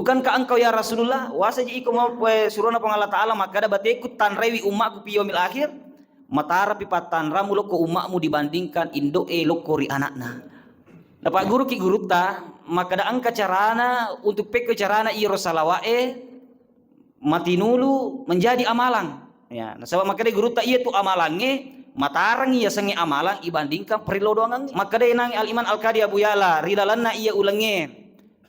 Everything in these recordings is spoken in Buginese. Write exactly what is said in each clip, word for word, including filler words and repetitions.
Bukankah engkau ya Rasulullah, wasaji iko mau, eh, surona Puang Allah Ta'ala makkada, bateku tanraiwi ummaku fi yaumil akhir, matarapi pattanramu lokko ummamu dibandingkan indo'e lokko ri anakna. Napagguruki gurutta, makkada engka carana untuk pekko carana iyaro salawa'e matinulu menjadi amalang. Ya, nasaba makkada gurutta, iya tu amalangnge matarangngi yasengnge amalang ibandingkan parellau doangengnge. Makkada nangi Al-Imam Al-Qadi Abu Ya'la, ri lalenna iya ulengnge,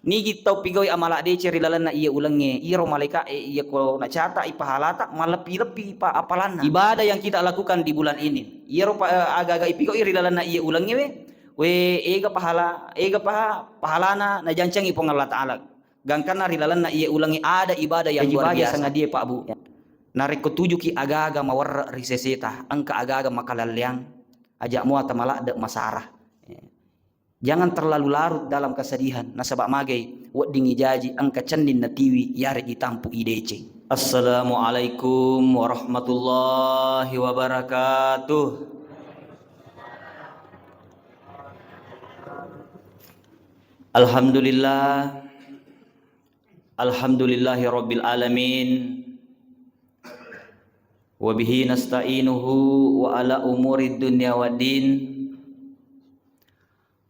nigi tau pigau'i amala deceng ri lalenna iya ulengnge, iyaro malaika'e iya ko nacata'i pahalata, malleppi-leppi pa apalanna. Ibadah yang kita lakukan di bulan ini, iyaro pa, eh, aga-aga ipigau'i ri lalenna iya ulengnge we, we, ega pahala, ega paha-, pahalana najancangi Puang Allah Ta'ala. Gangkanna ri lalenna iye ulengnge ada ibadah yang luar biasa. Sangadie, Pak, Bu. Narekko tujuki aga-aga mawerre ri seseta, engka aga-aga makalalleang, aja mua tamaladde masara. Jangan terlalu larut dalam kesedihan, nasaba magai weddingi jaji engka cenning natiwi yaregi tampu ideceng. Assalamualaikum warahmatullahi wabarakatuh. Alhamdulillah. Alhamdulillahi rabbil alamin. Wa bihi nasta'inuhu wa ala umuri dunya waddin.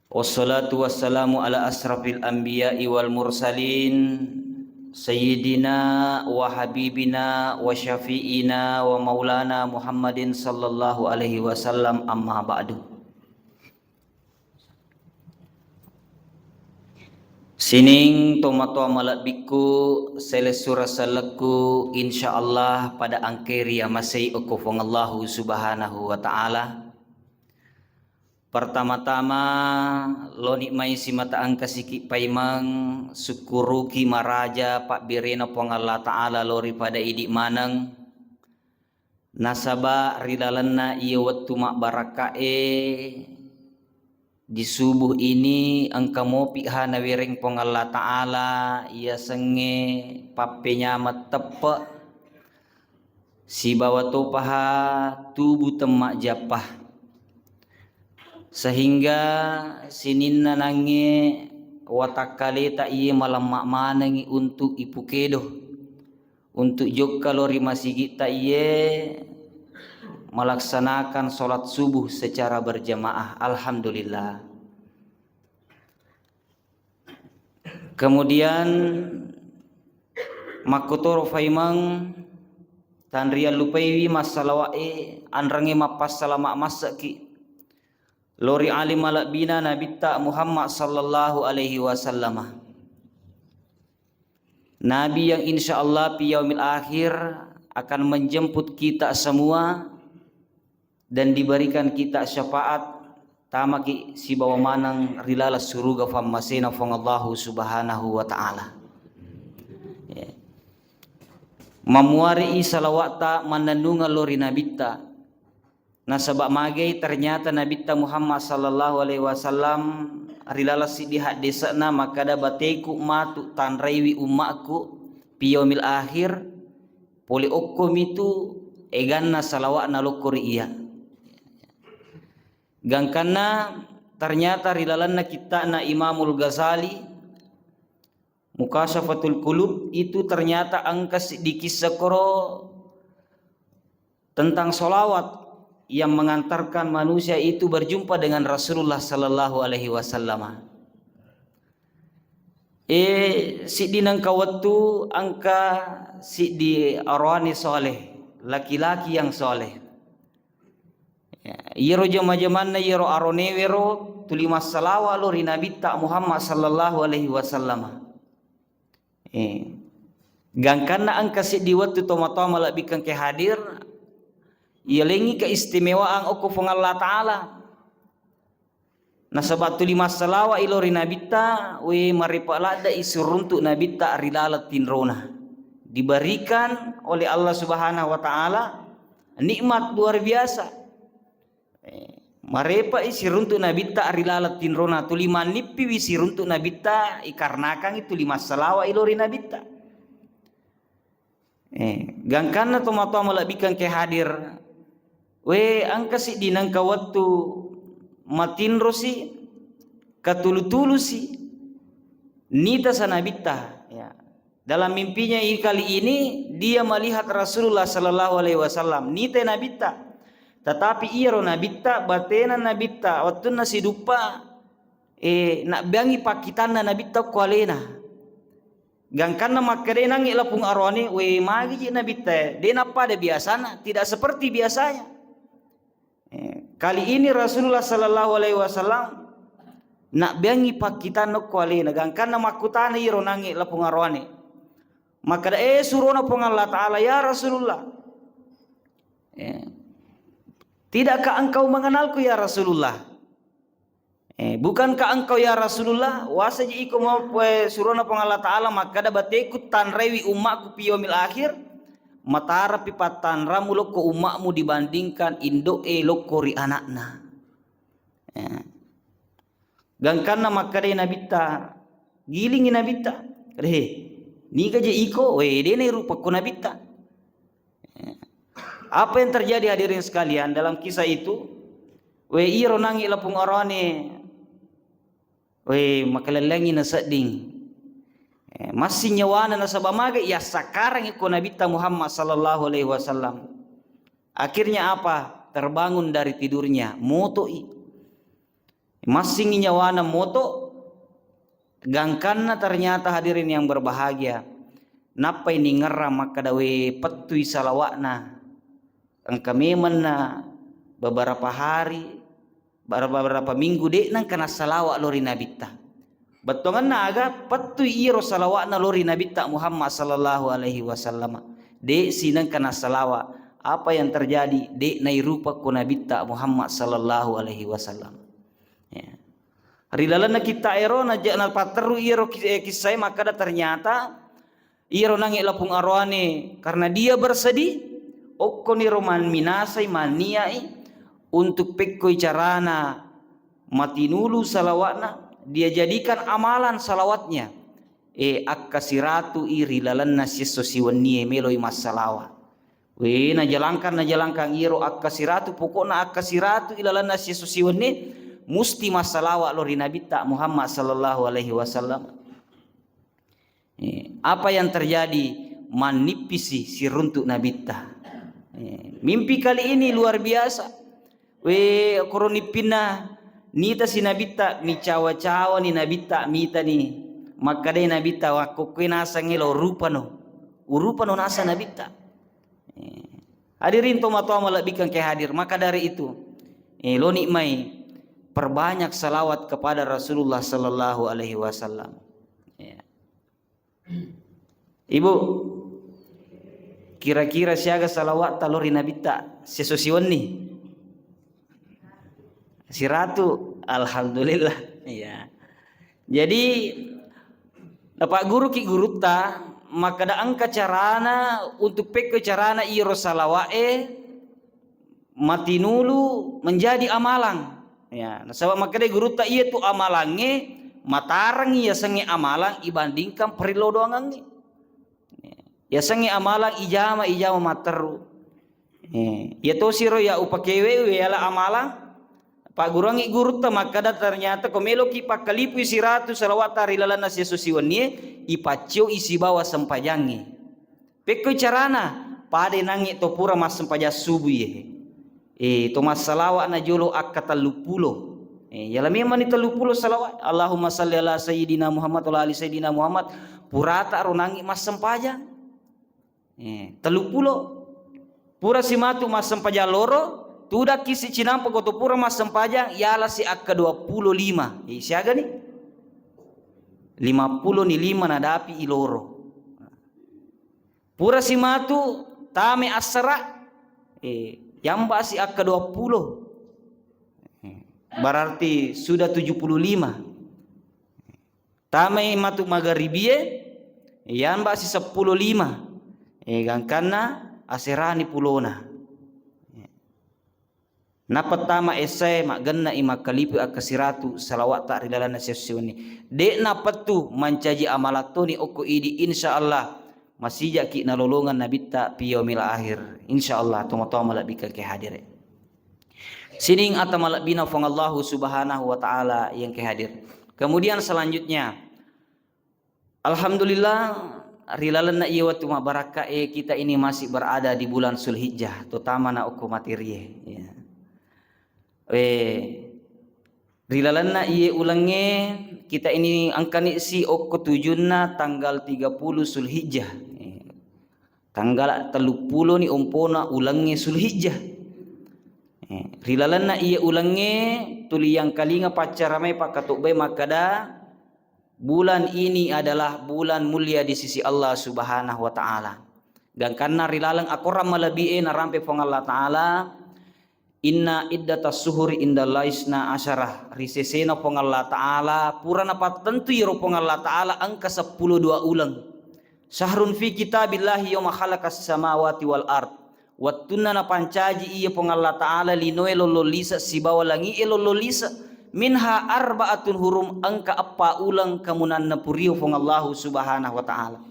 Wassalatu wassalamu ala asrafil anbiya'i wal mursalin, sayyidina wa habibina wa syafi'ina wa maulana Muhammadin sallallahu alaihi wasallam, amma ba'du. Sining tomatoa malebbikku, selessureng sellekku, insyaallah pada engkai riamasei okko Puang Allahu Subhanahu wa Ta'ala. Pertama-tama, loni mai simata engka siki paimeng, sukkuruki maraja pabbirena Puang Allah Ta'ala lao ri pada idi maneng. Nasaba ri lalenna iye wettu mabbarakka'e, di subuh ini engka mopi ha nawereng Puang Allah Ta'ala yasengnge pappenyameng teppe sibawa topaha tubu temma jappa, sehingga sininna nangnge watakkaleta iye malemma manengi untuk ipukedo. Untuk jokka lao ri masigitta iye malaksanakan sholat subuh secara berjamaah. Alhamdulillah. Kemudian makkotoro faimeng, tanriang lupaiwi massalawa'e, anrengnge mappassalama massekki lao ri alim malebbina Nabitta Muhammad sallallahu alaihi wasallama. Nabi yang insya Allah fi yaumil akhir akan menjemput kita semua dan diberikan kita syafaat, tamaki sibawa maneng ri laleng suruga fammasena Puang Allahu Subhanahu wa Ta'ala. Ya. Mammuare'i salawa'ta mannennungeng lao ri Nabitta. Nasaba magai ternyata Nabitta Muhammad sallallahu alaihi wasallam ri laleng siddi haddese'na makkada, bateku matu tanraiwi ummakku fi yaumil akhir, pole okkomitu eganna salawa'na lokko ri iya. Gangkanna ternyata ri lalenna kitta'na Imamul Ghazali, Mukasyafatul Qulub itu ternyata engka siddi kissa koro tentang sholawat yang mengantarkan manusia itu berjumpa dengan Rasulullah sallallahu alaihi wasallam. Eh, siddi nengka wettu engka siddi aroane soleh, laki-laki yang soleh. Ya, iyaro jama-jamanna iyaro aronewero tuli massalawa lo ri Nabitta Muhammad sallallahu alaihi wasallam. Eh, gangkanna engka siddi wettu tomatoa malebbikeng ke hadir, iyalengi keistimewaan okko Puang Allah Ta'ala. Nasaba tuli massalawa i lo ri Nabitta, we marepa ladde i siruntu Nabitta ri laleng tinrona. Diberikan oleh Allah Subhanahu wa Ta'ala nikmat luar biasa. Eh, marepa i siruntu Nabitta ri laleng tinrona, tuli mannippiwi siruntu Nabitta ikarnakangi tuli massalawa i lo ri Nabitta. Eh, gangkanna tomatoa malebbikeng ke hadir, we engka siddi nengka wettu matinrosi, katulu-tulusi, nita sa Nabitta, ya. Dalam mimpinya i kali ini, dia melihat Rasulullah sallallahu alaihi wasallam. Nitai Nabitta. Tetapi iyaro Nabitta, batena Nabitta, wettunna siduppa, eh, nabbeangngi pakkitanna Nabitta ko alena. Gangkanna makkeda nangnge lapung aroane, "We, magi ji Nabitta, de nappada biasana, tidak seperti biasanya." Eh, kali ini Rasulullah sallallahu alaihi wasallam nabbeangngi pakkitanna ko alena, gangkanna makkutana iyaro nangnge lapung aroane. Makkeda, "Eh, surona Puang Allah Ta'ala, ya Rasulullah. Eh, tidakkah engkau mengenalku, ya Rasulullah?" Eh, bukankah engkau, ya Rasulullah, wasaji iko mau, eh, surona Puang Allah Ta'ala makkeda, "Bateku tanraiwi ummakku fi yaumil akhir, matarapi pattanramu lokko ummakmu dibandingkan indo'e lokko ri anakna." Eh. Gangkanna makkedai Nabitta, gilingi Nabitta, "He, niga je iko?" We, de nairupakko Nabitta. Apa yang terjadi, hadirin sekalian, dalam kisah itu? We, iyaro nangnge lapung aroane, we, makalellengi nasedding. Eh, massing nyawana nasaba maga yassakarangngi ko Nabitta Muhammad sallallahu alaihi wasallam. Akhirnya apa? Terbangun dari tidurnya, moto'i. Massingngi nyawana moto, gangkanna ternyata, hadirin yang berbahagia, nappai ningerrang makkeda, "We, pettui salawa'na. Engka memenna beberapa hari, beberapa minggu de nengka nassalawa lo ri Nabitta." Bettuangenna aga? Pettui iyaro salawa'na lo ri Nabitta Muhammad sallallahu alaihi wasallam. De si nengka nassalawa. Apa yang terjadi? De nairupakko Nabitta Muhammad sallallahu alaihi wasallam. Ya. Ri lalenna kitta ero naja-, napatteru iyaro ki-, eh, kissae makkeda, ternyata iyaro nangnge lapung aroane, karena dia bersedih, okkoniro man-, minasai, manniai untuk pekkoi carana matinulu salawatna, dia jadikan amalan salawatnya, eh, akkasiratui ri lalenna siesso siwennie meloi massalawa. We, najalangkang, najalangkang iyaro akkasiratu, pokokna akkasiratu ilalenna siesso siwenni musti massalawa lo ri Nabitta Muhammad sallallahu alaihi wasallam. Eh, apa yang terjadi? Mannippisi siruntu Nabitta. Eh, mimpi kali ini luar biasa. We, koro nippinna nita si Nabitta, micawa-cawani Nabitta, mitani. Makkedai Nabitta, "Wakkokkoi nasengnge lo rupano. Urupano naseng Nabitta." Eh, hadirin tomatoa malebbikeng ke hadir, maka dari itu, eh, loni mai perbanyak salawat kepada Rasulullah sallallahu alaihi wasallam. Ya. Ibu, kira-kira siaga salawatta lo ri Nabitta siesso siwenni? Siratu, alhamdulillah. Iya. Jadi, napagguruki gurutta, makkeda engka carana untuk pekko carana iyaro salawa'e matinulu menjadi amalang. Ya, nasaba makkeda gurutta, iyatu amalangnge matarengngi yasengnge amalang ibandingkan parellau doangengnge. Ya, yasengnge amalang ijama, ijama matteru. Eh, iya tosiro ya upakewe we yala amalang. Pagguruangngi gurutta makkeda, ternyata ko meloki pakkalipui siratu salawatta ri lalenna siesso siwennie, ipaccio'i sibawa sempajangnge. Pekkoi carana? Pada nangnge to pura massempajang subuh ye. Eh, to massalawa na jolo akka telluppulo. Eh, yala memang ni telluppulo salawat. Allahumma salli ala sayyidina Muhammad wa ala ali sayyidina Muhammad. Purata ro nangnge massempajang. Eh, telluppulo. Pura si matu massempajang loro, tudakki si cinampa ko to pura massempajang, yala si akka dua puluh lima. Eh, siaga ni? Lima puluh ni lima nadapi i loro. Pura si matu tame assara, eh, yamba si akka dua puluh. Eh, berarti sudah tujuh puluh lima. Tamai matu magaribie, yamba si seppulo lima. Eh, gangkanna aserani pulona. Nappa tama essae maggenna i makkalipu akka siratu salawatta ri lalenna siesso siwenni. De'na pettu mancaji amalattoni okko idi, insya Allah masijaki nalolongeng nabitta fi yaumil akhir. Insya Allah, tomatoa malebbikeng ke hadire. Sining ata malebbina Fuang Allahu Subhanahu wa Ta'ala yang ke hadir. Kemudian selanjutnya, alhamdulillah, Ri lalenna iye wettu mabbarakka e, kita ini masih berada di bulan Zulhijjah, terutama na okko materie. Ya. Eh, ri lalenna iye ulengnge, kita ini engkani si okko tujunna tanggal tiga puluh Zulhijjah. Eh, tanggal telluppulo ni ompona ulengnge Zulhijjah. Eh, ri lalenna iye ulengnge, tuli yangkalinga paccaramai pakkatobbai makkada, bulan ini adalah bulan mulia di sisi Allah Subhanahu wa Ta'ala. Gangkanna ri laleng akorang malebbi e narampe Puang Allah Ta'ala, "Inna iddatas suhuri indallahi isna asyara." Ri sesena Puang Allah Ta'ala, pura napattentui ro Puang Allah Ta'ala engka seppulo dua uleng. "Syahrun fi kitabillahi yauma khalaqas samawati wal ard." Wettunna napancaji iya Puang Allah Ta'ala linoe lollong lise sibawa langi'e lollong lise, "Minha arba'atun hurum," engka eppa uleng kamunanna purio Puang Allahu Subhanahu wa Ta'ala.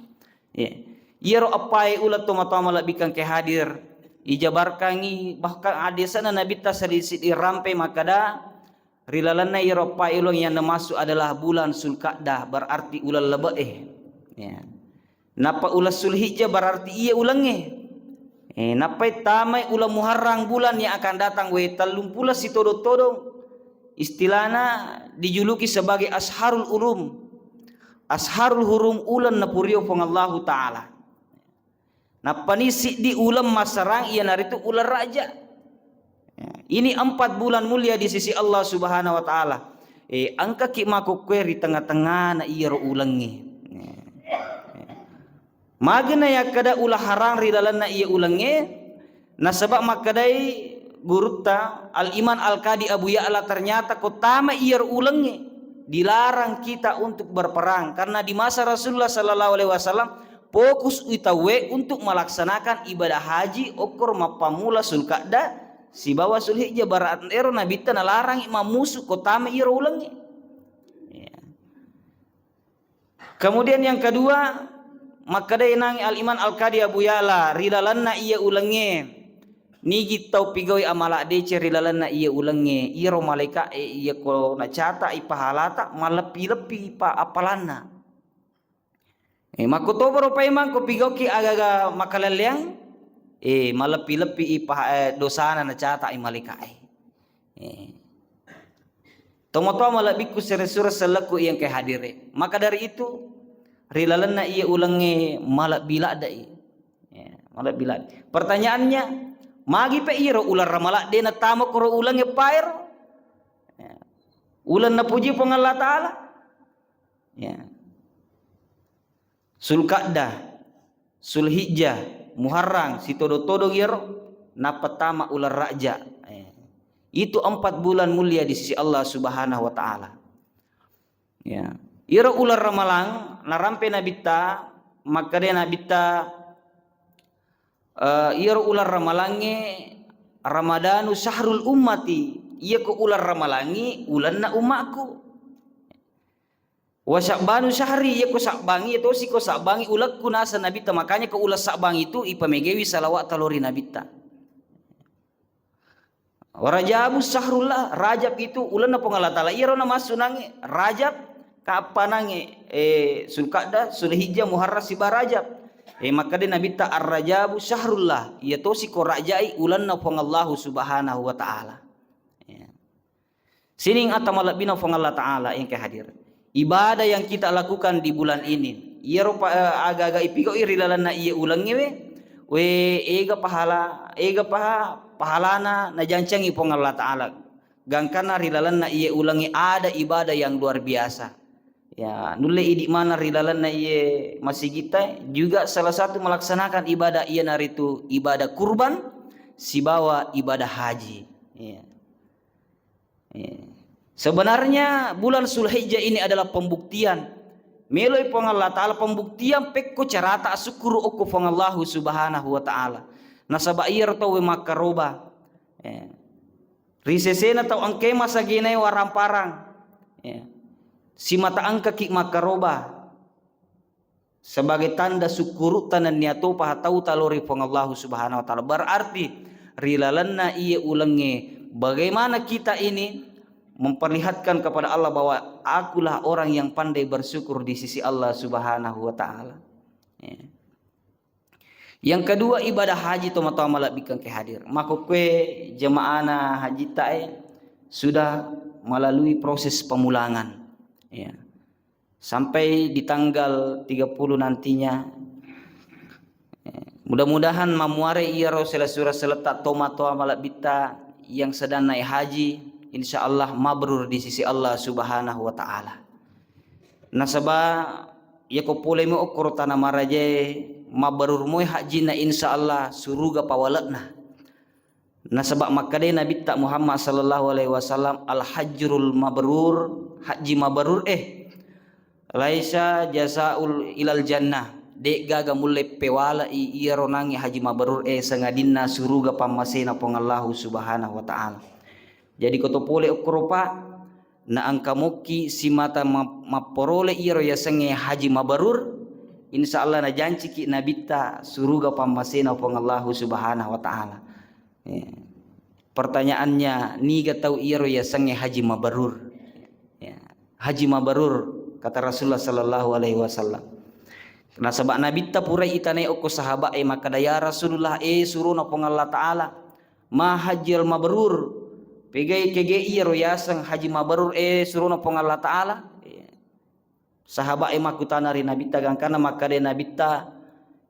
Iya. Iyaro eppae uleng, tomatoa malebbi engkae hadir, ijabarkangi, bahkan hadisana Nabitta seddi-seddi rampe makkada, ri lalenna iyaro eppae uleng yang dimaksud adalah bulan Zulka'dah, berarti uleng lebe'e. Ya. Nappa uleng Zulhijjah berarti iya ulengnge. Eh, nappai tamai uleng Muharram, bulan yang akan datang, we, tellumpulo sitodong-todong. Istilahna dijuluki sebagai Asharul Hurum. Asharul Hurum, uleng napurio Puang Allahu Ta'ala. Nappani siddi uleng massarang, iyanaritu uleng Rajab. Ya, ini empat bulan mulia di sisi Allah Subhanahu wa Ta'ala. Eh, engkaki makkukue ri tengah-tengahna iyaro ulengnge. Ya. Magi nayakkeda uleng harang ri lalenna iya ulengnge, nasaba makkedai gurutta Al-Iman Al-Qadi Abu Ya'la, ternyata ko tama iyaro ulengnge, dilarang kita untuk berperang. Karena di masa Rasulullah sallallahu alaihi wasallam, fokus i tauwe untuk melaksanakan ibadah haji okkoro mappammula Zulka'dah sibawa Zulhijjah. Bara-, ero Nabitta nalarangi mammusu ko tama iyaro ulengnge. Ya. Kemudian yang kedua, makkedai nangi Al-Iman Al-Qadi Abu Ya'la, ri lalenna iya ulengnge, nigi tau pigau'i amala deceng ri lalenna iya ulengnge, iyaro malaika'e iya ko nacata'i pahalata, malleppi-leppi pa appalanna. Eh, makkotobaro paimeng ko pigauki aga-aga makalelleang, eh, malleppi-leppi i paha-, eh, dosana nacata'i malaika'e. Eh. Tomatoa malebbiku sere-, sure sellekku iya engkae hadire. Maka dari itu, ri lalenna iya ulengnge malebbi ladde'i. Ya, malebbi ladde. Pertanyaannya, magi pe iyaro uleng Ramalang de natama koro ulengnge paero? Ya. Uleng napuji Puang Allah Ta'ala? Ya. Zulka'dah, Zulhijjah, Muharram, sitodong-todong iyaro, nappa tama uleng Rajab. Eh, itu empat bulan mulia di sisi Allah Subhanahu wa Ta'ala. Ya. Iyaro uleng Ramalang, narampe Nabitta, makkeda Nabitta, eh, iyaro uleng Ramalangnge, "Ramadanu syahrul ummati," iyako uleng Ramalangngi, ulenna ummakku. "Wa Sya'banu syahri," iyako Sya'bangngi, iya tosi ko Sya'bangngi ulekku, naseng Nabitta. Makanya ko uleng Sya'bang itu ipamegewi salawat talo ri Nabitta. "Wa Rajabu syahrullah," Rajab itu ulenna Puang Allah Ta'ala. Iyaro namassu nangnge Rajab, kappa nangnge, eh, Zulka'dah, Zulhijjah, Muharram, siba Rajab. Eh, makkeda Nabitta, "Ar-Rajabu syahrullah," iya tosi ko Rajai ulenna Puang Allahu Subhanahu wa Ta'ala. Ya. Sining ata malebbina Puang Allah Ta'ala engkae hadir. Ibadah yang kita lakukan di bulan ini, iyaro pa-, eh, aga-aga ipigau'i ri lalenna iye ulengnge we, we, ega pahala, ega paha-, pahalana najancangi Puang Allah Ta'ala. Gangkanna ri lalenna iye ulengnge ada ibadah yang luar biasa. Ya, nulle idi maneng ri lalenna iye masigitta juga salah satu melaksanakan ibadah iyanaritu ibadah kurban sibawa ibadah haji. Ya. Eh, sebenarnya bulan Zulhijjah ini adalah pembuktian. Meloi Puang Allah Ta'ala pembuktian pekko carata asukkuru okko Puang Allahu Subhanahu wa Ta'ala. Nasaba iyaro tauwe makkaroba. Eh, ri sesena tau engkae masagenai waramparang. Eh, simata engkaki makkaroba. Sebagai tanda sukkurutta nennia topa tau talori Puang Allahu Subhanahu wa Ta'ala. Berarti ri lalenna iye ulengnge, bagaimana kita ini memperlihatkan kepada Allah bahwa akulah orang yang pandai bersyukur di sisi Allah Subhanahu wa Ta'ala. Ya. Yang kedua, ibadah haji tomatoa malebbikkeng ke hadir. Makkukue jemaana hajitae sudah melalui proses pemulangan. Ya. Sampai di tanggal tiga puluh nantinya. Eh, mudah-mudahan mamuare iyaro sela-, sura seletta tomatoa malebbitta yang sedang naik haji, insya Allah mabrur di sisi Allah Subhanahu wa Ta'ala. Nasaba iyako pole mi okkoro tana marajae, mabrur moi hajjinna, insya Allah suruga pawale'na. Nasaba makkedai Nabitta Muhammad sallallahu alaihi wasallam, "Al-hajjul mabrur, haji mabrur eh, laisa jazaul ilal jannah, de'gaga mulle pewale'i iyaro nangi haji mabrur eh, sangadinna suruga pammasena Puang Allahu Subhanahu wa Ta'ala." Jadi ko to pole okkoro, Pak, na engka mokki simata ma-, mapporole iyaro yasengnge haji mabrur, insya Allah najanciki Nabitta suruga pammasena Puang Allahu Subhanahu wa Ta'ala. Ya. Pertanyaannya, niga tau iyaro yasengnge haji mabrur? Ya. Haji mabrur, kata Rasulullah sallallahu alaihi wasallam. Nasaba Nabitta purai itanai okko sahabat e, makkeda, "Ya Rasulullah, eh, surona Puang Allah Ta'ala, ma hajjal mabrur? Pegai kege iyaro yaseng haji mabrur, eh, surona Puang Allah Ta'ala?" Ya. Sahabat e makkutana ri Nabitta, gangkanna makkeda Nabitta,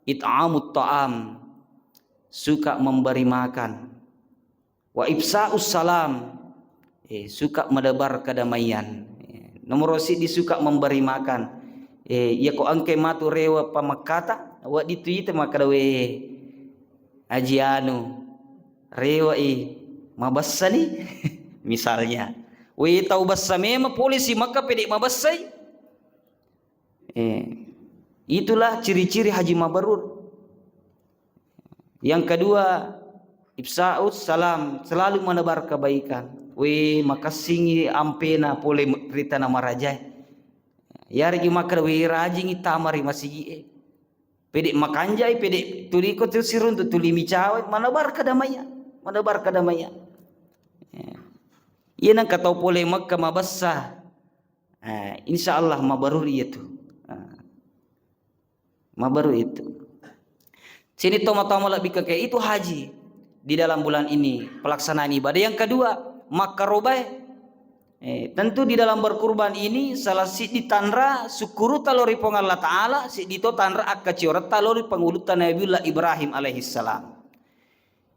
"It'amut ta'am," suka memberi makan. "Wa ifsa'us salam," eh, suka menebar kedamaian. Eh, nomoro siddi suka memberi makan. Eh, iya ko engkai matu rewe pamekkata, wedding tu ita makkeda, "We, Aji Anu, rewe'i, mabessani?" Misalnya, "We, tau bessa memang pole si Mekka pede mabessai." Eh, itulah ciri-ciri haji mabrur. Yang kedua, ifsa'us salam, selalu menebar kebaikan. We, makassingi ampena pole rita namarajae. Yaregi makkeda, "We, rajingi tama ri masigi'e." Pede makanjai, pede tuli ko tu siruntu, tuli micawai, menebar kedamaian, menebar kedamaian. Ya. Iya nengka tau pole Mekka mabessa. Eh, insya Allah mabrur iya tu. Ah. Mabrur itu. Sini tomatoa malebbikkeng ke itu haji di dalam bulan ini pelaksanaan ibadah. Yang kedua, makkarobae. Eh, tentu di dalam berkurban ini salah siddi tanra sukkurutta lao ri Puang Allah Ta'ala, siddi to tanra akkacioretta lao ri pangulutta Nabiullah Ibrahim alaihissalam.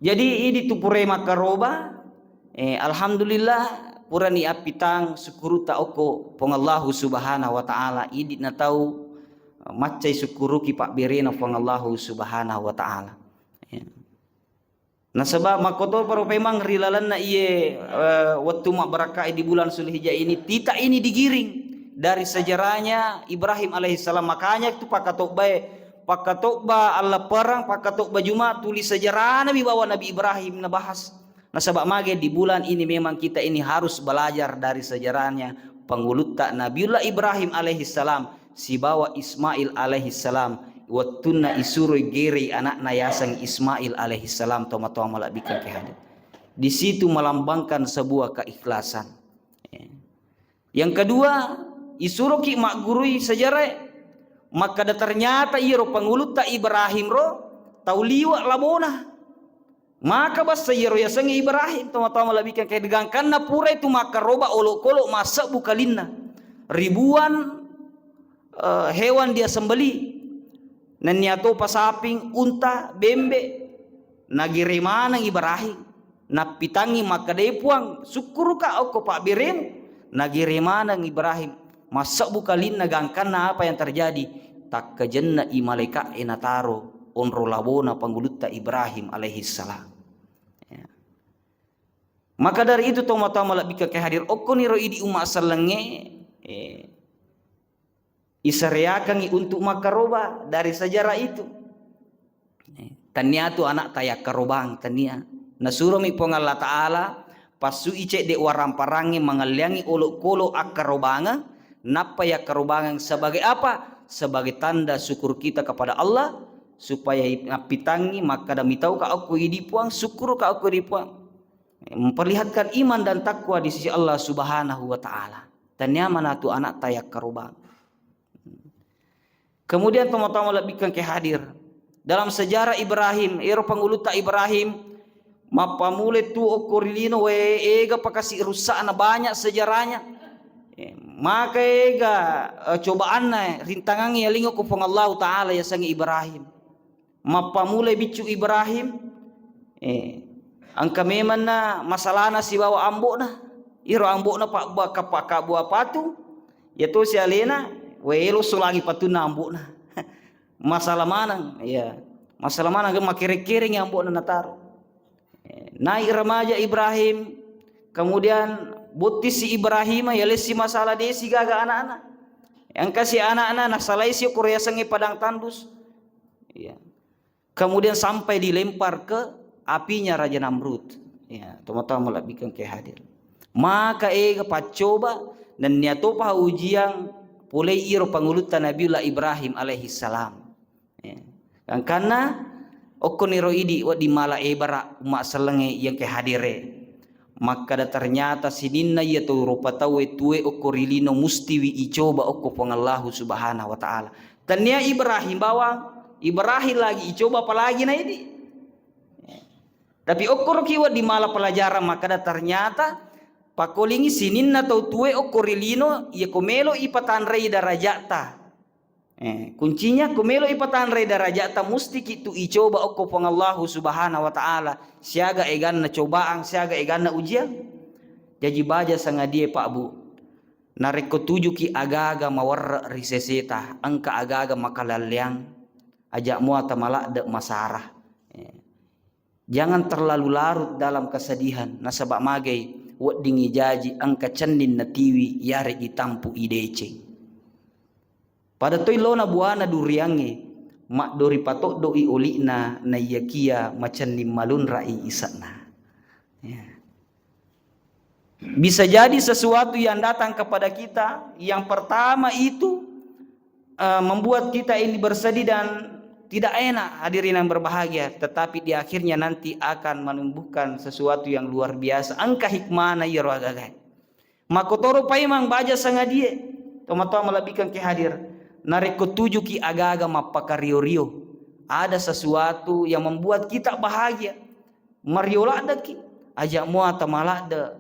Jadi, idi tu purai makkaroba, eh, alhamdulillah, purani appitang sukkurutta okko Puang Allahu Subhanahu wa Ta'ala, idi natau, eh, maccai sukkuruki pabberena Puang Allahu Subhanahu wa Ta'ala. Ya. Nasaba makkotoparo memang ri lalenna iye, eh, wettu mabbarakkae di bulan Zulhijjah ini, tita ini digiring dari sejarahnya Ibrahim alaihissalam. Makanya tu pakkatobbae, pakkatobba Allapperang, pakkatobba Juma, tuli sejarahna mi bawa Nabi Ibrahim nabahas. Nasaba mage di bulan ini memang kita ini harus belajar dari sejarahnya pangulutta Nabiullah Ibrahim alaihissalam sibawa Ismail alaihissalam, wettunna isuroi gerei anakna yaseng Ismail alaihissalam, tomatoa malebbikkeng ke hadir. Di situ melambangkan sebuah keikhlasan. Ya. Yang kedua, isuroki maggurui sejarah, makkeda ternyata iyaro pangulutta Ibrahim ro tau liwe' labona. Maka bessa iyaro yasengnge Ibrahim, tomatoa malebbikkeng ke, gangkanna purai tu makkaroba olokolo massebbu kalinna. Ribuan, eh, hewan dia sembeli. Nennia topa saping, unta, bembe. Nagere maneng Ibrahim. Nappitangngi makkedai Puang, "Sukkuruka okko pabberemu." Nagere maneng Ibrahim. Massebbu kalinna gangkanna apa yang terjadi. Takkajenne'i malaika'e nataro onro labona pangulutta Ibrahim alaihissalam. Ya. Maka dari itu, tomatoa malebbikkeng ke hadir, okkoniro idi umma sellengnge, eh, isareakangngi untuk makkaroba dari sejarah itu. Eh, tania tu anakta yakkarobang, tania. Nasuromi Puang Allah Ta'ala, passui cedde waramparangnge mangelliangngi olokolo akkarobangeng, nappa yakkarobangeng sebagai apa? Sebagai tanda syukur kita kepada Allah, supaya i-, nappitangngi makkeda, "Mitauka okko idi Puang, sukkuruka okko idi Puang." Memperlihatkan iman dan takwa di sisi Allah Subhanahu wa Ta'ala. Tania manatu anakta yakkarobang. Kemudian tomatoa malebbikeng ke hadir. Dalam sejarah Ibrahim, ero pangulutta Ibrahim, mappamulai tu okko ri lino, we, ega pakasi russa'na, banyak sejarahnya. Eh, maka ega, eh, cobaanna, rintangangnge yalinga ko Puang Allahu Ta'ala yasengnge Ibrahim. Mappamulai biccu Ibrahim, eh, engka memanna masalana sibawa ambo'na. Iro ambo'na pa-, ba-, ka-, pa-, kabbua patu, iya tosi alena, we, elo solangi patunna ambo'na. Masalah maneng, iya. Masalah maneng, makkereng-kereng ambo'na nataro. Eh, naik remaja Ibrahim, kemudian bottisi Ibrahim, yalessi masalah, desi gaga anak-anak. Engkasi anak-anak, nasalaisi okoro yasengnge padang tandus. Iya. Kemudian sampai dilempar ke apinya Raja Namrud. Ya, tomatoa malebbikeng ke hadir. Maka ega paccoba, nennia topa ujian polei iro pangulutta Nabiullah Ibrahim alaihi salam. Ya. Gangkanna, okkoniro idi wedding mala ebara umma sellengnge yang ke hadire. Makkada, ternyata sininna iya tau rupa tauwe tuwe okko ri lino mustiwi icoba okko Puang Allahu Subhanahu wa Ta'ala. Tania Ibrahim bawang, Ibrahim lagi icoba, apalagi na idi. Tapi okkoroki wedding mala pelajaran, makkada, ternyata pakolingi sininna tau tuwe okko ri lino, iya ko melo ipatanrei darajata. Eh, kuncinya, ko melo ipatanrei darajata, mustiki tu icoba okko Puang Allahu Subhanahu wa Ta'ala, siaga eganna cobaan, siaga eganna ujian. Jaji baja sangadie, Pak, Bu. Narekko tujuki agaga mawerre ri seseta, engka agaga makalalleang, aja muata maladde masara. Eh, Jangan terlalu larut dalam kesedihan, nasaba magai weddingngi jaji engka cenning natiwi, yare'gi tampu'i deceng. Pada toi lona buana duriangnge, maddori patoddo'i oli'na, naiyakia macenning malunra'i ise'na. Ya. Bisa jadi sesuatu yang datang kepada kita, yang pertama itu, eh, membuat kita ini bersedih dan tidak enak, hadirin yang berbahagia, tetapi di akhirnya nanti akan menumbuhkan sesuatu yang luar biasa. Engka hikmahna iyaro agaga. Makkotoro paimeng baja sangadie, tomatoa malebbikeng ke hadir. Narekko tujuki agaga mappakario-rio, ada sesuatu yang membuat kita bahagia. Mario laddeki, aja muata maladde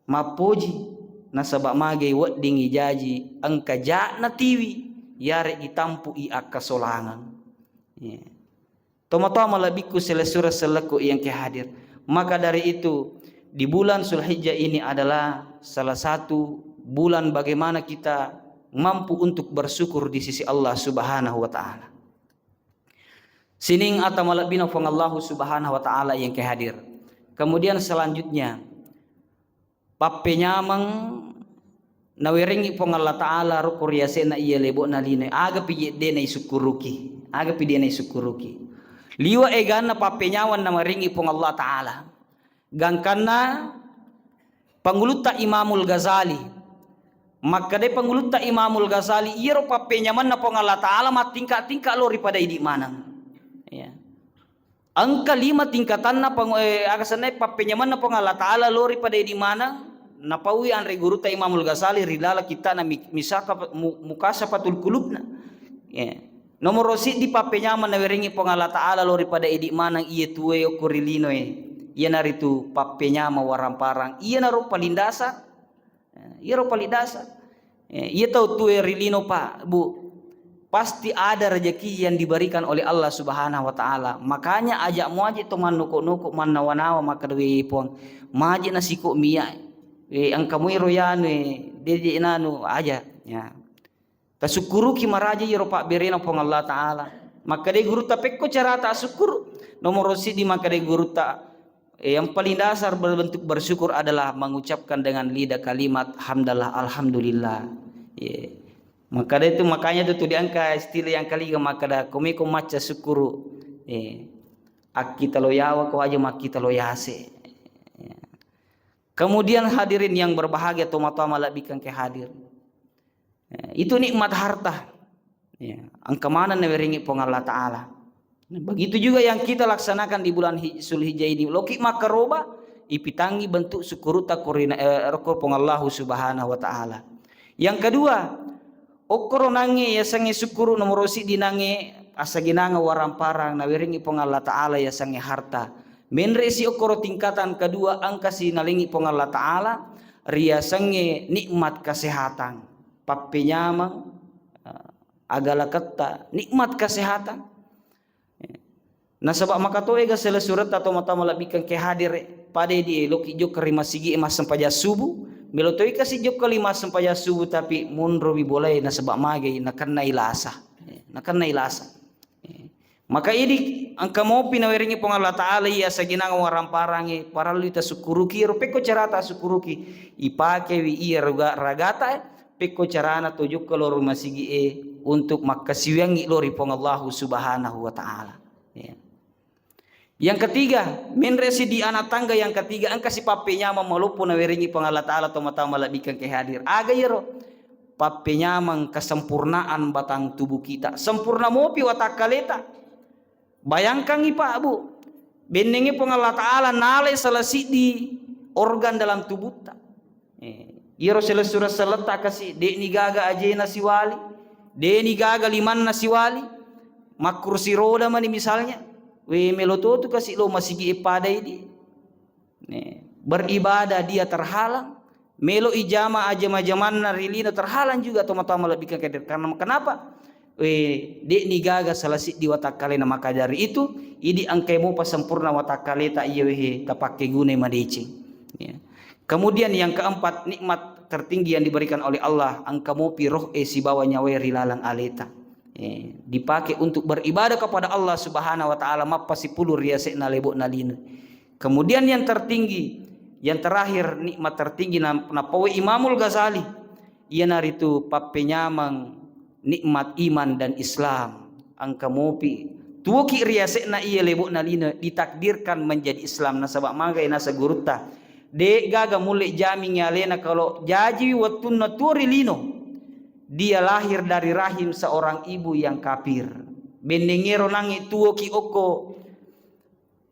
mappoji, nasaba magai weddingngi jaji engka ja'na tiwi, yare'gi tampu'i akkasolangeng. Ya. Tomatoa malebbikku selessureng sellekku yang ke hadir. Maka dari itu, di bulan Zulhijjah ini adalah salah satu bulan bagaimana kita mampu untuk bersyukur di sisi Allah Subhanahu wa Ta'ala. Sining ata malebbina Puang Allahu Subhanahu wa Ta'ala yang ke hadir. Kemudian selanjutnya, pappenyameng nawerengngi Puang Allah Ta'ala rokko ri yase'na iya lebo'na linoe. Agapi je de naisukkuruki? Agapi de naisukkuruki? Liwe' eganna pappenyameng nawerengngi Puang Allah Ta'ala. Gangkanna Pangulutta Imamul Ghazali. Makkedai Pangulutta Imamul Ghazali, iyaro pappenyamenna Puang Allah Ta'ala mattingka-tingka lao ri pada idi maneng. Ya. Engka lima tingkatanna pang-, eh, aga sennae pappenyamenna Puang Allah Ta'ala lao ri pada idi maneng, napaui anre gurutta Imamul Ghazali ri laleng kitta'na mi-, misaka-, mu-, Mukasyafatul Qulubna. Ya. Nomoro siddi pappenyameng nawerengngi Puang Allah Ta'ala lao ri pada idi maneng, iye tuwe okko ri linoe, iyanaritu pappenyameng waramparang, iyanaro paling dasar. Eh, iyaro paling dasar. Eh, iya tau tuwe ri lino, Pak, Bu, pasti ada rezeki yang diberikan oleh Allah Subhanahu wa Ta'ala. Makanya aja muaje to mannoko-noko, mannawa-nawa, makkeda, "We, Puang, maje nasiko mia, eh, engka muiro yanu, eh, deje nanu aja." Ya. Tasukkuruki maraja iyaro pabberena Puang Allah Ta'ala. Makkedai gurutta, "Pekko carata assukkuru?" Nomoro siddi makkedai gurutta, eh, yang paling dasar berbentuk bersyukur adalah mengucapkan dengan lidah kalimat hamdalah, alhamdulillah. Ye. Makkedai tu, makanya tu, tu diangka istilah yang kaliga makkeda, "Komeko macca sukkuru, eh, akkita lo yawa ko aja makkita lo yase." Ya. Kemudian hadirin yang berbahagia, tomatoa malebbikeng ke hadir. Ya, itu nikmat harta. Ya, engka maneng nawerengngi Puang Allah Ta'ala. Nah, begitu juga yang kita laksanakan di bulan Hij-, Zulhijjah ini. Loki makkaroba, ipitangi bentuk syukurutta korina, eh, rokko Puang Allahu Subhanahu wa Ta'ala. Yang kedua, Okkoro nangnge yasengnge sukkuru, nomoro siddi nangnge asagenangeng waramparang nawerengngi Puang Allah Ta'ala yasengnge harta. Menre si okkoro tingkatan kedua engkasi nalengngi Puang Allah Ta'ala riyasengnge nikmat kesehatan, pappenyameng, eh, agalaketta, nikmat kesehatan. Nasaba makatoega selessuretta tomatoa malebbikkeng ke hadire, pada di eloki jokka ri masigi e massempajang subuh, melo toi kasi jokka ri massempajang subuh tapi monromi bolae nasaba magai nakennai lasa. Eh, nakennai lasa. Eh, maka idi engka mopi nawerengngi Puang Allah Ta'ala iya saginang waramparangnge parellu tasukkuruki ero pekko carata sukkuruki ipakewi iya raga-, ragata e, pekko carana to jokka lao ri masigi e untuk makkasiwiangngi lao ri Puang Allahu Subhanahu wa Ta'ala. Ya. Yang ketiga, menre si di anak tangga yang ketiga, engka si pappenyameng maloppo nawerengngi Puang Allah Ta'ala tomatoa malebbikkeng ke hadir. Aga iyaro? Pappenyameng kesempurnaan batang tubuh kita. Sempurna mopi watakkaleta. Bayangkangngi, Pak, Bu. Bennengngi Puang Allah Ta'ala nalai salah siddi organ dalam tubutta. Eh, iyaro selessureng selletta kasi, de'ni gaga ajena siwali, de'ni gaga limanna siwali, makkursi roda mani misalnya, we melo totu kasi lo masigi e pada idi. Eh, beribadah dia terhalang, melo ijama ajama-jamanna ri lino terhalang juga tomatoa malebbikkeng ke hadir. Karena kenapa? Eh, de'ni gaga salah siddi watakkalena. Maka dari itu, idi engkai mopa sempurna watakkaleta iya wehe tapakkeguna madeceng. Ya. Kemudian yang keempat, nikmat tertinggi yang diberikan oleh Allah, engka mopi roh e sibawa nyawa e ri laleng aleta. Eh, dipakai untuk beribadah kepada Allah Subhanahu wa Ta'ala, mappasipulung riase'na lebo'na lino. Kemudian yang tertinggi, yang terakhir, nikmat tertinggi na-, napawe Imamul Ghazali, iyanaritu pappenyameng nikmat iman dan Islam. Engka mopi tuoki riase'na iya lebo'na lino ditakdirkan menjadi Islam nasaba magai nasa gurutta. De' gaga mulle jamingi alena kalau jajiwi wettunna tuo ri lino. Dia lahir dari rahim seorang ibu yang kafir. Bennengngero nangnge tuoki okko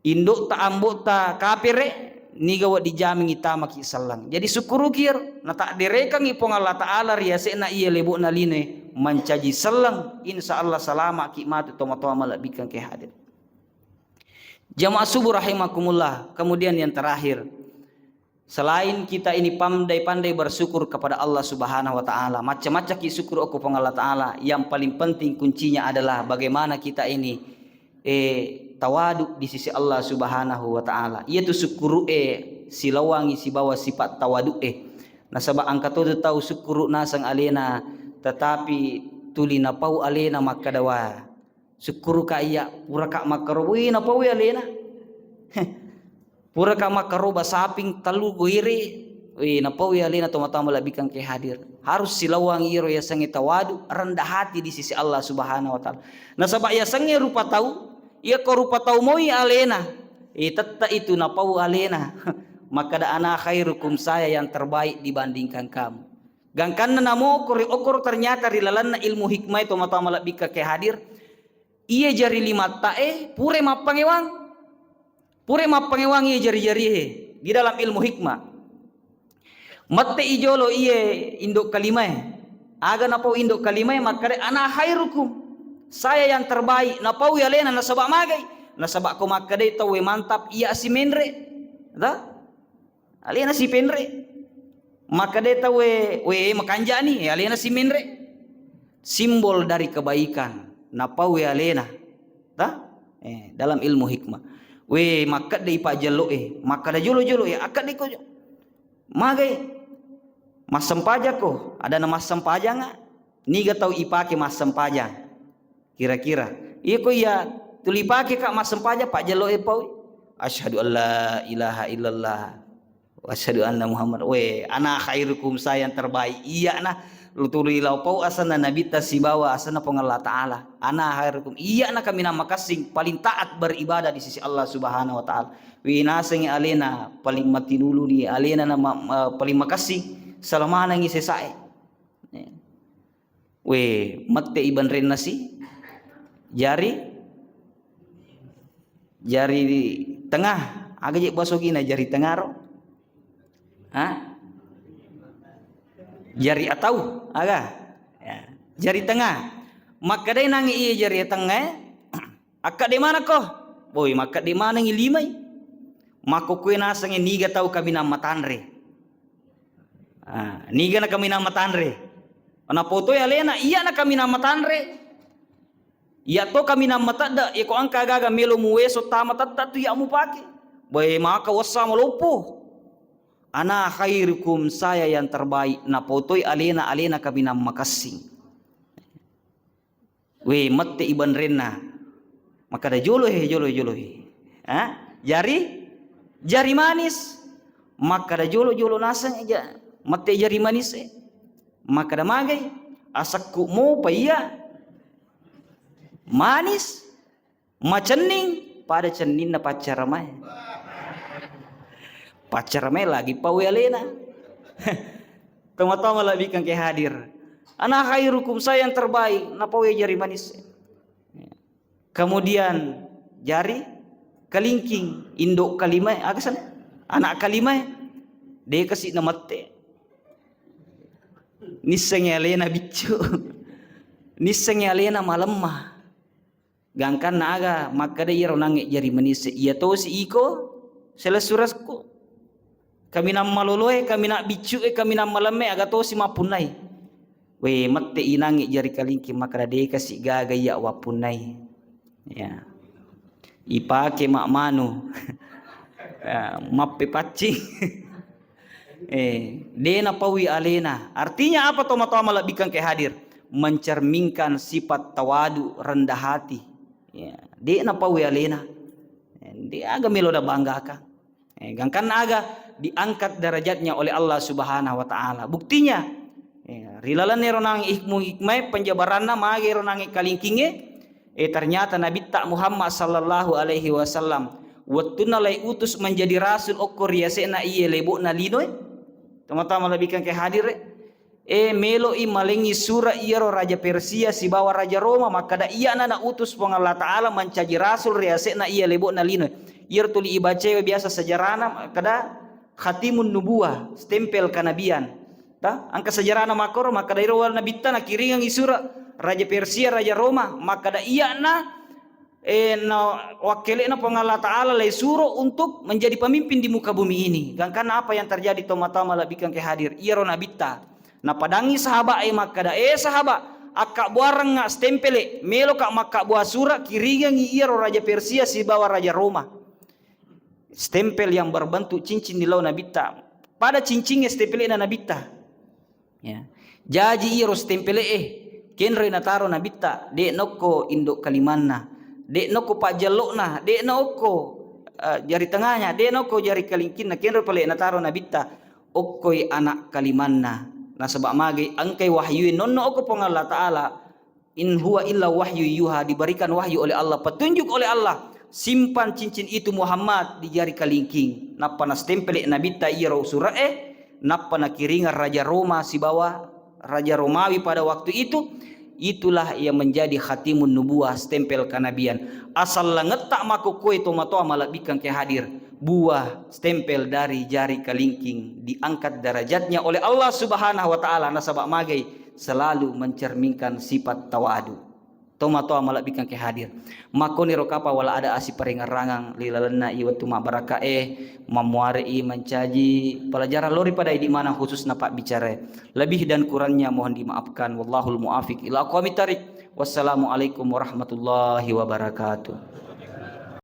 indo'ta, ambo'ta kapere, niga wedding jamingi tamaki selleng. Jadi sukkuruki iyaro, natakdirekangngi Puang Allah Ta'ala riase'na iya lebo'na linoe mancaji selleng, insya Allah salama'ki matu tomatoa malebbikkeng ke hadir. Jamaah subuh rahimakumullah, kemudian yang terakhir, selain kita ini pandai-pandai bersyukur kepada Allah Subhanahu wa Ta'ala, macca-maccaki syukur okko Puang Allah Ta'ala, yang paling penting kuncinya adalah bagaimana kita ini, eh, tawadu di sisi Allah Subhanahu wa Ta'ala. Iyatu syukuru'e silawangi sibawa sifat tawadu'e. Nasaba engka to tau syukuru naseng alena, tetapi tuli napau alena makkada, wa, sukkuruka iya, puraka makkaroba, wih, napaui alena. Puraka makkaroba saping tellu goire, wih, napaui alena tomatoa malebbikkeng ke hadir. Harus silawang iro yasengnge tawadu, rendah hati di sisi Allah Subhanahu wa Ta'ala. Nasaba yasengnge rupa tau, iyako rupa tau moi alena, eh, tette itu napau alena. Makkada, "Ana khairukum, saya yang terbaik dibandingkan kamu." Gangkanna namo kori okoro ternyata ri lalenna ilmu hikmah itu tomatoa malebbikkeng ke hadir, iya jari limatta e pure mappangewang. Pure mappangewang iya jari-jari e di dalam ilmu hikmah. Mette i jolo iye indo kalimae. Aga napau indo kalimae makkada, "Ana khairukum." Saya yang terbaik. Napau alena nasaba magai? Nasaba ko makkadai tauwe mantap iya simenre. Ta? Alena sipenre. Makkadai tauwe, we, makanjani, eh, alena simenre. Simbol dari kebaikan. Napau alena. Ta? Eh, dalam ilmu hikmah. We, makkedai pajjello e, makkada jolo-jolo e, akkadai ko jo. Magai? Massempajang ko, ada na massempajang, niga tau ipake massempajang? Kira-kira. Iya ko iya tuli pake ka massempajang, pajjello e paui. Asyhadu an la ilaha illallah. Wa asyhadu anna Muhammad. We, ana khairukum, saya yang terbaik. Iya na, lu tuli lau pau asanna Nabitta sibawa asanna Puang Allah Ta'ala. Ana khairukum. Iya na kaminang makessing, paling taat beribadah di sisi Allah Subhanahu wa Ta'ala. We, nasengi alena, paling matinulu ni alena na ma-, ma-, paling makessing, salamanangi sesae. We, mette i banrenna si jari, jari tengah, aga je basogina jari tengah ro? Ha? Jari atau aga? Ya. Jari tengnga. Makkedai nangnge iya jari tengngae, "Akkedde manekko?" "Woi, makkedde manengngi limai." Makkukkue nasengnge niga tau kaminang matanre. Ah, niga na kaminang matanre. Napotoi alena, iya na kaminang matanre. Iya to kaminang matedde, iyako engka aga-aga melo muweso tama tette tu iya mupake. Bae maka wessa maloppo. "Ana khairukum, saya yang terbaik." Napotoi alena, alena kaminang makessing. We, mette i banrenna. Makkada, "Jolo he, jolo, jolo he." Ha? Jari, jari manis. Makkada, "Jolo, jolo naseng eja." Mette jari manis e. Makkada, "Magai?" "Asekku mopa iya. Manis, macenning, pada cenninna paccaramae." Paccaramae lagi pawe alena. Tomatoa malebbikeng ke hadir. "Ana khairukum, saya yang terbaik." Napawe jari manis. Kemudian jari kalingking, indok kalimae, aga sana? Anak kalimae, de kasi namette. Nissengngi alena biccu. Nissengngi alena malemma. Gangkanna aga makkeda iyaro nangnge jari manisse, iya tosi iko selessurekku. Kaminang maloloe, kaminang biccu'e, kaminang malemme, aga tosi mappunnai. We, mette inangnge jari kalingking makkeda, "De kasi gaga iya wappunnai." Ya. Ipake mak manu. Ya, mappepaccing. Eh, de napaui alena. Artinya apa tomatoa malebbikeng ke hadir? Mencerminkan sifat tawadu, rendah hati. Ya, de napaui alena. Eh, de aga melo da banggakan. Eh, gangkanna aga diangkat derajatnya oleh Allah Subhanahu wa Ta'ala. Buktinya, eh, ri lalenna ero nang hikmu-, hikmae penjabaranna mage ero nangnge kalingkingnge, eh, ternyata Nabitta Muhammad sallallahu alaihi wasallam wettunna lai utus menjadi rasul okko riase'na iye lebo'na linoe. Tomatoa malebbikeng ke hadire. Eh, melo'i malengngi sura' iyaro raja Persia sibawa raja Roma, makkada, "Iya'na nautus Puang Allah Ta'ala mancaji rasul ri ase'na iya lebo'na linoe." Iyaro tuli ibacae biasa sejarana, makkada, khatimun nubuwah, stempel kenabian. Ta? Engka sejarana makkoro, makkada, iro wala nabitta nakiringengngi sura' raja Persia, raja Roma, makkada, "Iya'na eh, na wakkele'na Puang Allah Ta'ala laisuro untuk menjadi pemimpin di muka bumi ini." Gangkanna apa yang terjadi, tomatoa malebbikeng ke hadir? Iyaro nabitta napadangi sahaba'e makkada, "Eh, sahabat, akkabbuarengnga stempele, meloka makkabbua sura' kiringengngi iyaro raja Persia sibawa raja Roma." Stempel yang berbentuk cincin di lao nabitta. Pada cincingnge stempele'na nabitta. Ya. Jaji iyaro stempele'e, kenroi nataro nabitta, de' nokko indo' kalimanna, de' nokko pajjello'na, de' nokko, eh, jari tengahnya, de' nokko jari kalingkinna, kenroi pale nataro nabitta, okkoi anak kalimanna. Nasaba' magai engkai wahyue nonno okko Puang Allah Ta'ala, "In huwa illa wahyu yuha," diberikan wahyu oleh Allah, petunjuk oleh Allah, "Simpan cincin itu Muhammad di jari kalingking." Nappa nastempele nabitta iyaro sura'e, nappa nakiringeng raja Roma sibawa raja Romawi pada waktu itu. Itulah yang menjadi khatimun nubuwah, stempel kenabian. Asal langetta makkokkoe tomatoa malebbikeng ke hadir, buah stempel dari jari kalingking diangkat derajatnya oleh Allah Subhanahu wa Ta'ala, nasaba' magai selalu mencerminkan sifat tawadu. Tomatoa malebbikeng ke hadir. Makkoniro kapang wala ada asiparengerrangang ri lalenna i wettu mabbaraka'e, mammuare'i mancaji pelajaran lao ri pada idi maneng khususna pabbicarae. Lebih dan kurangnya mohon dimaafkan. Wallahul muafiq ila aqwamit thariq. Wassalamualaikum warahmatullahi wabarakatuh.